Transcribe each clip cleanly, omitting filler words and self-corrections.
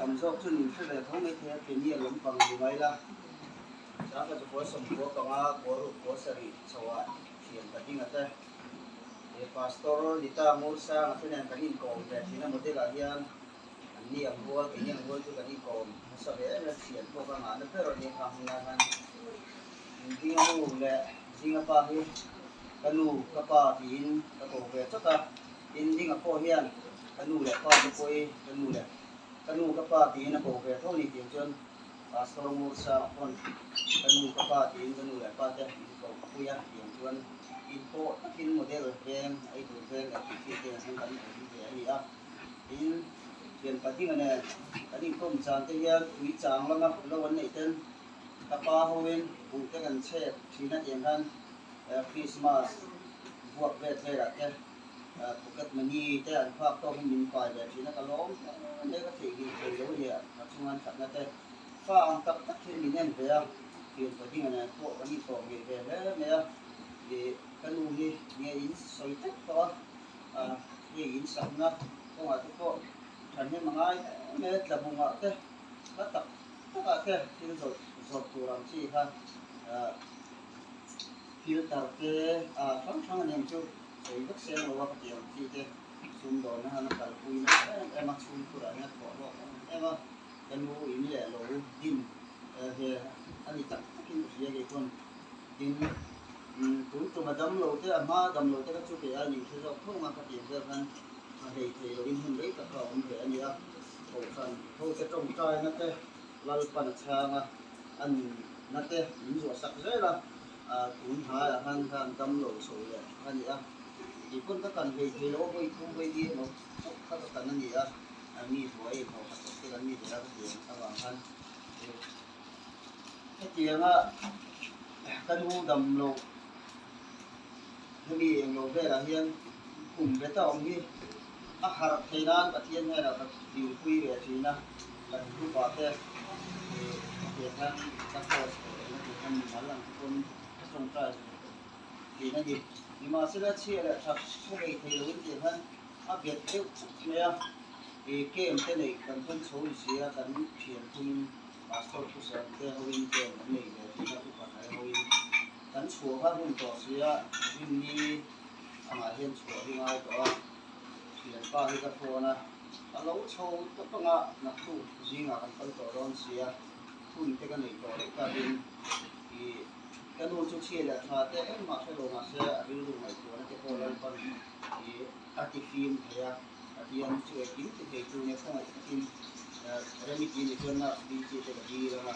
Tam zawk chu nin hre ve tho mai thei a, Peniel lampang ni mai la. Sangha chu pawl sawmkua panga pawl ruk pawl sarih chhoah thian ka ding a te. He Pastor Nita Ngursanga te nen kan inkawm ve thin a model ah hian an ni ang rual keini ang rual chu kan inkawm nasa ve em em thian pawh ka ngahna ber a nia khang hunlai khan Dinga nu leh Dinga pa hi ka nu ka pa tiin ka ko ve chawt a, tin Dinga pawh hian ka nu leh pa te pawh hi ka nu leh ka nu ka pa tiin a ko ve tho a ni tih ang chuan Pastor Ngursa pawn ka nu ka pa tiin ka nu leh pa te min ko pui a tiang chuan in pawh takin model veng ei tur veng leh tih chi te ang kan awm ve a ni a. Tin, thian pahdinga nen kan inkawm chan te hian ui chang lama lo an neih ten ka pa hoin buh te kan chhek thin a tiang khan Christmas vuak vet velah te pocket money te an phak tawk in min pai ve thin a, ka lawm hle mai ka theihnghilh thei lo a ni a, ka chunga an thatna te fa ang tak tak hian min en ve a, thian pahdinga nen pawh kan intawh ngei ve hle mai a, ih ka nu hi nge in sawi tlat tawh a, hei in sakna kawngah te pawh thahnem a ngai hle mai a, tlabungah te hla tak takah te thil zawrh zawrh tur ang chi kha filter te hrang hrang a ni ang chu. Sawi vek seng lo a ka ti ang chi te sumdawnna han a kalpui nasa em em a, chhungkhurah hian a thawh hlawk em em a, ka nu in leh lo din ve a ni tak takin ka hria kei pawn tin tun tum a dam lo te a hma dam lo te kha chu kei aiin hre zawk tho ang a ka ti ang vel khan a hlei thei lo in hun rei tak kha a awm ve a ni a, kohhran ho te tawngtaina te Lalpan a chhang a, a nunna te min zuah sak zel a. Tun hnaiah khan khan dam lo chho leh a ni a, tih pawn ka kan hlei thei lo a, vawi thum vawi li emaw chauh kha ka kan a ni a, mi buai in hlawh khat tak te kan ni ve a ka ti ang avang khan hetianga ka nu dam lo hemi englo velah hian kum bet a awm hi a harh thei nan Pathian hnenah ka dilpui ve thin a. Kan group ah te hetiang hian ka post tawh eng a tih hian mimal ang te pawn ka tawngtai ve thin a ni. Nimahsela chhia leh that thu nei thei loin tih hian a bet deuh chuk mai a, ih camp te neih kan tum chho ni si a, kan thian thumin pastor thusawi te hoin camp an nei ve thin a, upa hnai hoin kan chhuah kha hun tawh si a, rinni angah hian chhuah hi ngai tawh a, thianpa hi ka phone a. A lo chho tawp anga naktuk zingah kan kal tawh dawn sia, hun te ka nei tawh loh takin ih ka nu chu chhia leh tha te engmah hre lo mahse a rilru ngaihtuahna te pawh Lalpan ih a ti fim thei a, Pathian chu engkim ti thei tu nia khawngaih takin Remi ti nih chuan nurse duty te ka dil anga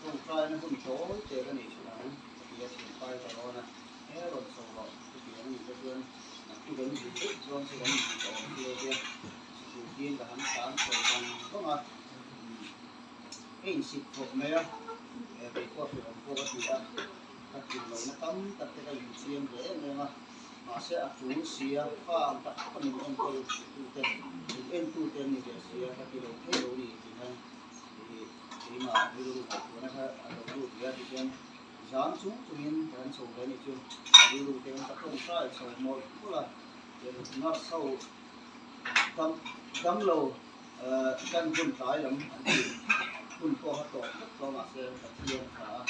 tawngtaina hun tawi te ka nei thin ang ka ti a, thianpai ka rawn a, he rawn chho rawh chutiang anih te chuan Naktuk an zin daih chuan chu kan inhmu tawh awm thil tia sikul tin ka han tlan chho vang vang a, ka insik khawp mai a, kei pawh hrehawm pawh ka ti a, ka tlin lohna tam tak te ka inchiam ve em em a, mahse a tul si a, fa ang tak tak a min enkawl tute, min entu te an ni ve si a, ka ti lo thei lo ni tih hian keimah rilru ngaihtuahna kha a lo lut ve a ti chuan. Zam chung chungin ka han chho ve a nih chu a rilru te hian ka tawngtai chho mawlh mawlh a, nurse ho dam dam lo kan hun tlai lam an tih hun pawh kha tawp vek tawh mahse Pathian tha a,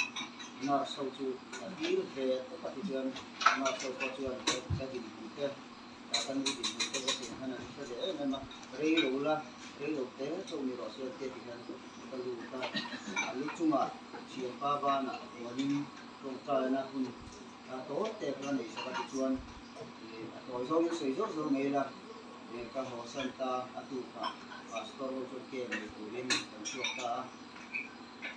nurse ho chu a dil ve tawp a tichuan nurse ho pawh chuan ka dinhmun te ka nu dinhmun te ka tih hian an hre ve em em a, rei lo la rei lo te chauh ni rawh se an tia ti hian ka lut a, a lu chungah thianpa banah huanin tawngtaina hun a tawi tek la nei sak a tichuan a tawi zawngin sawi zawk zawk mai ila ka haw san ta a tukah pastor ho chuan kem nei turin kan chhuak ta a,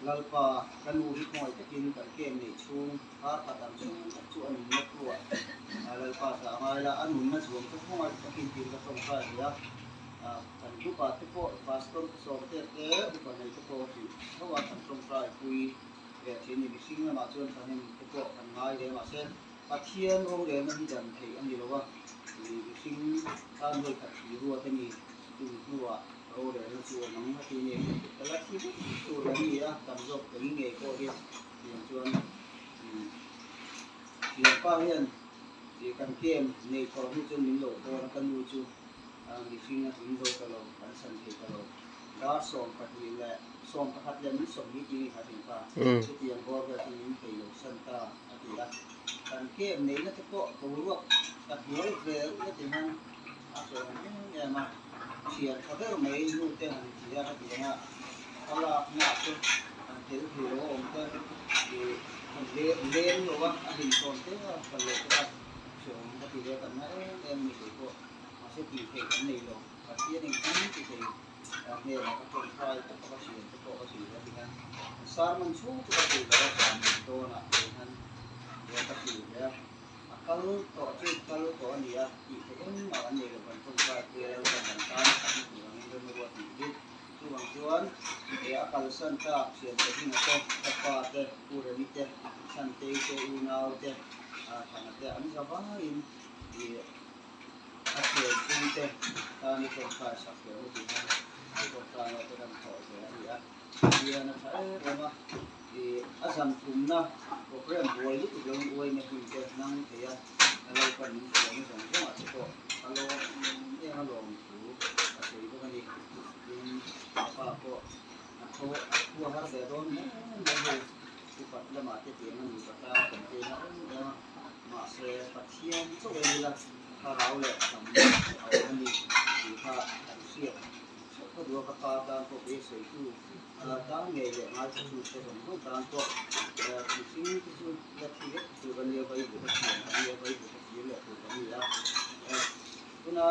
Lalpa ka nu hi khawngaih takin kan kem neih chhung kar khat ang chhung tak chu a nunna thuah Lalpa zah ngai la, a nunna zuam chu khawngaih takin tiin ka tawngtai ve a. Kan upa te pawh pastor te sawm te te upa nei te pawh tih tho a kan tawngtai pui ve thin ni mihring lamah chuan thahnem te pawh kan ngai hle mahse Pathian rorelna hi dan theih a ni lo a, mihring tan vawi khat thli ruat a ni tun hnuah rorelna chu awm ang a ti ni. Ka la thi vek tur an ni a, tam zawk kei ngei pawh hi tiang chuan thianpa hian kan kem nei tawh hnu chuan min lo hawn a, ka nu chu. Mihring a tling zo ta lo, kan chhan thei ta lo. Dar 12 leh 11 leh min 20 tih kha thin kha chutiang bawr vel chu min thei lo san ta a ti a. Kan camp neihna te pawh boruak ka hnuai ve reuh a ti hian a sawi ang em em a. Thian tha ber mai nu te han ti a ka ti ang a, a lakna ah te han tel thei lo a awm te ih han leng lo a, a hlimtawn te a kal loh te kha hreawm ka ti ve kan na em em ni kei pawh mahse tih theih kan nei lo. Pathian engkim ti thei a hnenah ka tawngtai tak a ka thian te pawh ka hrilh a ti hian sermon chhung chu ka hrilh lo a zan dawnah te hian ka hrilh ve a. A kal tawh chu kal tawh a ni a, tih theih engmah kan nei lo kan tawngtai pui a lo kan kan tan a khatna tur angin rem a ruat nih hi. Chuvang chuan he a kalsan tlak thiante zinga te, ka pa te, Pu Remi te, Chhantei te, unau te, Thana te an za vaiin ih a thianpui te tan i tawngtai sak hle u tih hian an tawngtai na te kan thawh ve a ni a. Pathian a tha em em a, ih a zan thumna program buai lutuk lo in uaina hun te nang thei a, a lo pan min hruaina zawng zawng ah te pawh a lawm em em a lawm thu a sawi bawk a ni. Tin, a pa pawh a tho a khua har ve dawn hle mai hei upat lamah te tiang a ni ka tan kan tena em em a, mahse Pathian chauh en ila thlarau leh damna a awm a ni tih kha kan hriat. Chauh ka duh a, ka pa tan pawh beiseitu tan ngei leh ngaithla te zawng zawng tan pawh mihring te chu la thi vek tur a nia, vai buka thiam kan nia, vai buka thir leh tur kan ni a. Tuna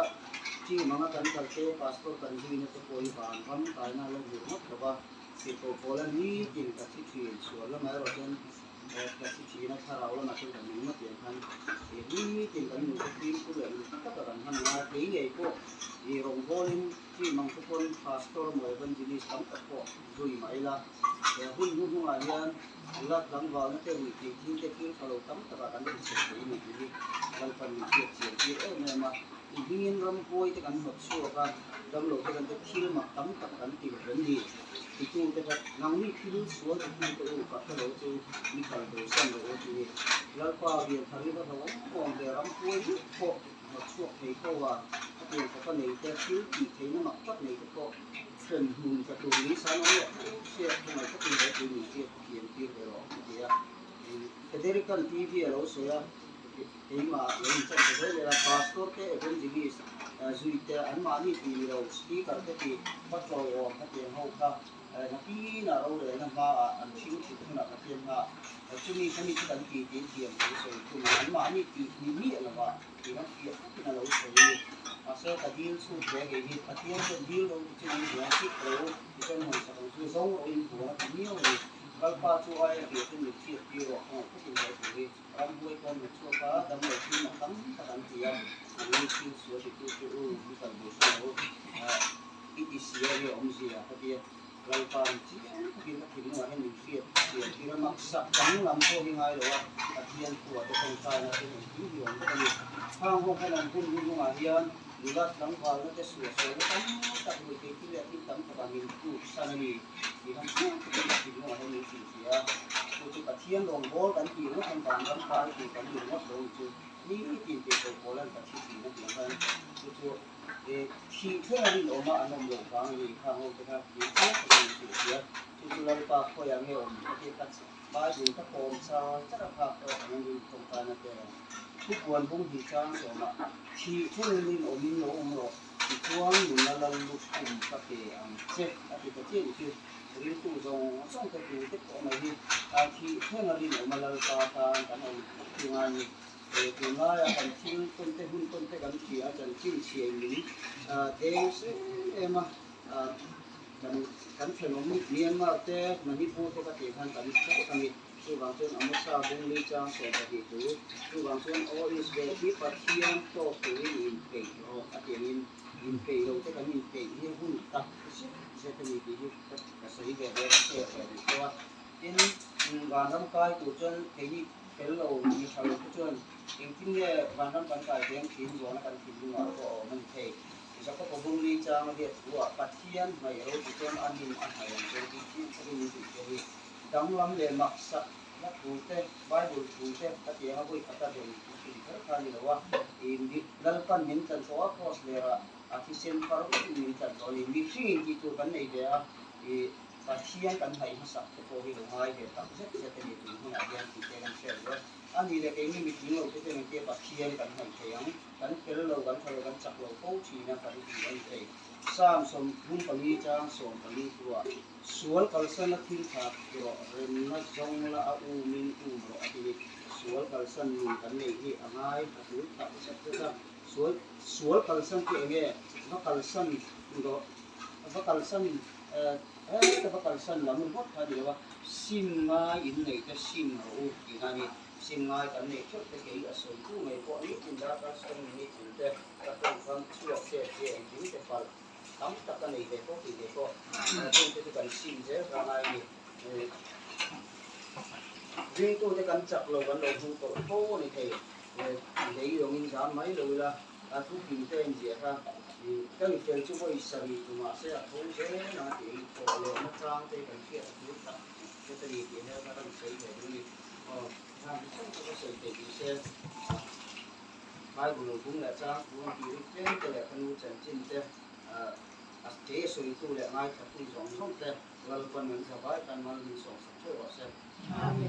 team anga kan kal te, pastor kan zuina te pawh hi van ram kaina a lo hmuh ngawt lo va, tirhkoh pawla nitin ka thi thin, sual lamah erawh chuan Ka thi thin a, thlarau lamah chuan kan nung ngawt hian khan nitin kan nunte fimkhur leh uluk taka kan hman anga, kei ngei pawh i rawngbawlin chi mang te pawn pastor emaw evangelist tam tak pawh zui mah ila, he hun hnuhnungah hian la tlangvalna te ruih theih thil te thil tha lo tam takah kan inchhek thei a ni tih hi Lalpan min hriat chian tir em em a, i hmingin ramhuai te kan hnawt chhuak a, damlo te kan te thil mak tam tak kan ti reng ni. Titute kha, Nangni thil sual titute u ka hre lo chu mi kal bo san lo u tih ni. Lalpa rian thar hi va hlo awm awm ve ram huai luh pawh hnawt chhuak thei tho a, a tiang khawpa nei te, thil tih theihna mak tak nei te pawh hrem hmun tla tur ni san awm leh tho sia khawngaih takin he tui min hriat thiam tir ve rawh a ti a. Federican TV a lo sawi a. Keimah lo inchan ta zel ila, Pastor te, Evangelist zui te, anmahni tih ni lo, Speaker te tih va tlawihawm khatiang ho kha nakinah rorelna hmaah an hring thut hunah Pathian hmaah chumi khami chu kan ti tiin thiam thu sawi thung a, anmahni tih ni miah lovah tih ram fiah takin a lo sawi a ni. Mahse ka dil chhut ve kei hi Pathian chuan dil ro ti chungin buan chip ro ti chuan hawnsak ang chu zo roin buan a ti miau a ni. Kalpa chu aia fiah chu min hriat tir rawh khawngaih takin he thu hi. Ramhuai pawn hmu chhuak a, damlo thil mak tam tak an ti a, nangni thil sual titu chu u, mi kal bo hre lo, i ti si a nge awmzia ka ti a, Lalpa ni chiang takin ka thinlungah hian min hriat chian tir a, maksak danglam pawh hi ngai lo a, Pathian khuah te tawngtaina te engkim hi awm vek a ni. Khang ho khan an hun hnuhnungah hian nula tlangvalna te suahsualna tam tak ruihtheih thil leh thil tam takah min tluk san a ni. Tih han chiang takin ka thinlungah hian min hrilhfiah a, chu chu Pathian rawngbâwl kan tih ringawt hian vanram kai tur kan ni ringawt lo ni chu nitin tih koh pawl an ka thi thin a tih ang khan chu chu thih thleng a rinawm a an awm loh vang a ni khang ho te kha tih chiang takin min hrilhfiah a, chu chu Lalpa khawiah nge awm ka tih ka Bible ka kawm char char a phak tawk ang in tawngtaina te thupuan bung hnih chang sawmah thih thlengin rinawmin lo awm rawh. Tichuan nunna lal lut kum ka pe ang che a ti ta chiah chu riltu zawng zawng te tu te pawh mai hi a thih thleng a rinawm a Lalpa tan kan awm thung a ni. Tunlaia kan thil tawn te hun tawn te kan hria a chanchin chhiai min deng em em a kan kan thenawm Myanmar te Manipur te ka tih khan kan hre vek a ni. Chuvang chuan Amosa bungli chang 12 thu, chuvang chuan Aw Israel hi Pathian tawk turin i inpeih rawh a ti angin, inpeih lo te kan inpeih hi hun tak zet zet a ni tih hi ka sawi ve ve a, ka share ve duh tawh a. Tin, vanram kai tur chuan keini fel lo, mi tha lo te chuan engtin nge vanram kan kai thei ang thin zawhna kan thinlungah pawh a awm a ni thei. Jakob-a bungli chang a riat thu ah Pathian hnaih ro ti chuan a nin a hnaih ang chuan tih chiang takin min hrilh thei a ni. Danglam leh maksak hla thu te, Bible thu te ka ti ang a, vawi khata rawn hrim kher kha a ni lo a, i Lalpan min tlan chho a, Cross lerah A thisen far vek min tlan tawh a ni. Mihringin tih tur kan nei ve a, ih Pathian kan hnaih hmasak te pawh hi lo ngai ve tak zet zet a ni tun hunah hian tih te kan hriat duh a. A ni leh keini mitling lo te chuan engtia Pathian kan hnaih thei ang? Kan fel lo, kan tha lo, kan chak lo fo thin a kan ti a ni thei. Psalm 34 chang 14 thuah, Sual kalsana thil tha rawh, remna zawng la a umin um rawh a ti ni. Sual kalsan nun kan neih hi a ngai a tul tak zet zet a. Sual sual kalsan chu eng nge? Va kalsan rawh, va kalsan eh heta va kalsan lam ringawt kha a ni lo a, sim ngai in neih te sim rawh u tih kha a ni. Sim ngai kan neih theuh te kei a sawi tu ngei pawh nitin darkar sawm nitin te ka tawngkam chhuak chet zia engkim te palh tam tak a nei ve fo tih ve pawh chungte chu kan sim zel kha ngai a ni. Ringtute kan chak lo kan lo hmang tawh fo a ni thei. Lei lawngin zam mai lo ila a thu hlim te en ziah kha ka mi fel chu vawi sarih tu mahse a tho zel ang a tih thawh leh na chang te kan hriat a tur tak zet a ni tih hel kha ka rawn sawi ve duh a ni. Aw hna chi hrang hrang ka sawi theih tih se Bible bung leh chang thu an tih rik tlem te leh ka nu chanchin te a kei a sawitu leh ngaithla tu zawng zawng te Lalpan an zavai khan mal min sawmsak theuh rawh se. Amen.